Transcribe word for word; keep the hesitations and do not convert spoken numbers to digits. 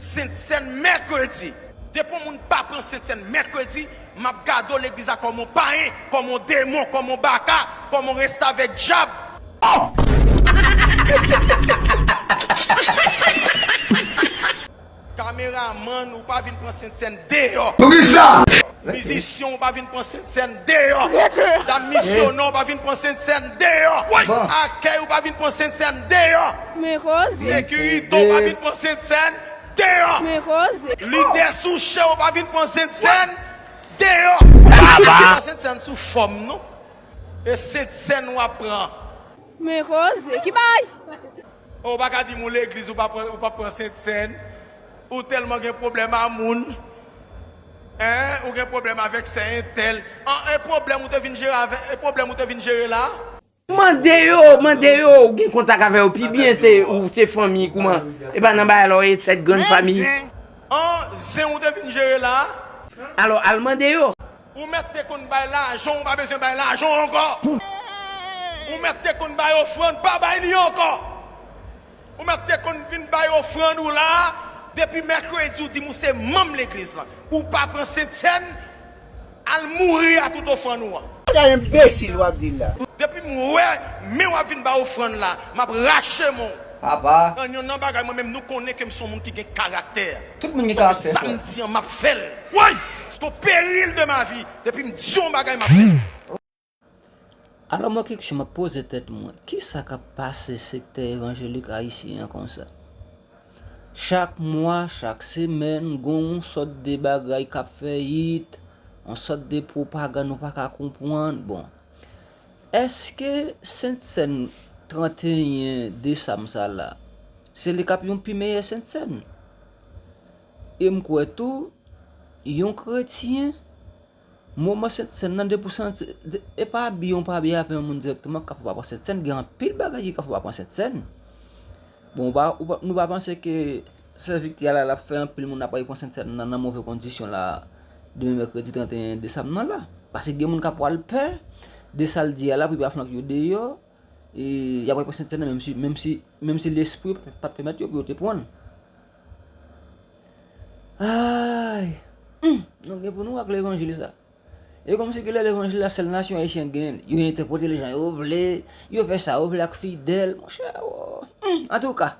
Sentsèn mèkredi. Depi yon moun pa pran Sentsèn mèkredi, m ap gade w legliz la kòm yon payen, kòm yon demon, kòm yon baka, kòm yon restavèk dyab. Kameramann, ou pa vin pran Sentsèn deyò. Poukisa? Mizisyen, ou pa vin pran Sentsèn deyò. Dam misyonè, ou pa vin pran Sentsèn deyò. Akèy, ou pa vin pran Sentsèn deyò. Sekirite, ou pa vin pran Sentsèn deyò. Lidè sou chè, ou pa vin pran Sentsèn deyò. Papa! Sentsèn sou fòm, non. E Sentsèn w ap pran. Men koze, ki bay? Ou pa ka di m ou legliz, ou pa pran, ou pa pran Sentsèn. Ou tèlman gen pwoblèm a moun. Hein? Ou gen pwoblèm avèk sè entèl. An, e pwoblèm ou te vin jere avè, e pwoblèm ou te vin jere la? Mande yo, mande yo, ou gen kontak avè yo pi byen, se, ou se fanmi, kouman? E pa nan bagay la, ou e sèt grann fanmi. An, zen ou te vin jere la? Alò, al mande yo. Ou mèt te konn bay lajan, ou pa bezwen bay lajan ankò. Ou mèt te konn bay ofrann, pa bay li ankò. Ou mèt te konn vin bay ofrann ou la, depi mèkredi ou di m ou se manm legliz lan. Ou pa pran Sentsèn, al mouri a tout ofrann ou an. Bagay enbesil w ap di la. Depi m wè men w ap vin bay ofrann la, m ap rache men w. Papa. An, yon nan bagay, mwen menm, nou konnen ke m se yon moun ki gen karaktè. Tout moun gen karaktè, frè. Sa m di an, m ap fè l. Woy! Jusqu'au péril de ma vie, depi m di yon bagay, m ap fè l. Alò, mwen, kesyon m ap poze tèt mwen, kisa k ap pase sektè evanjelik ayisyen an konsa? Chak mwa, chak semèn, gen yon sòt de bagay k ap fè hit, yon sòt de pwopagann ou pa ka konprann. Bon, èske Sentsèn tranteyen desanm sa la, se li k ap yon pi meyè Sentsèn? E m kwè tou, yon kretyen, moman Sentsèn nan, depi w santi, de- e pa abiye, w pa abiye avè yon moun dirèkteman k ka fè w pa pran Sentsèn, gen anpil bagay ki ka fè w pa pran Sentsèn. Bon, w pa, w pa, nou pa panse ke sè Vikti a la, l ap fè anpil moun ap al pran Sentsèn nan, nan move kondisyon la, demen mèkredi trannteyen desanm nan la. Paske gen moun k ap pral pè de sa l di a la, pou yo pa flanke yo deyò, e y ap al pran Sentsèn nan, menm si, menm si, menm si lespri pa t pèmèt yo pou yo te pran l. Ay! Hum, nou gen pou nou ak levanjil sa. E kòmsi ke lè levanjil la, sèl nasyon ayisyen genyen l. Yo entèprete l jan yo vle, yo fè sa yo vle ak Fidèl. Monchè, oh, hmm, antouka,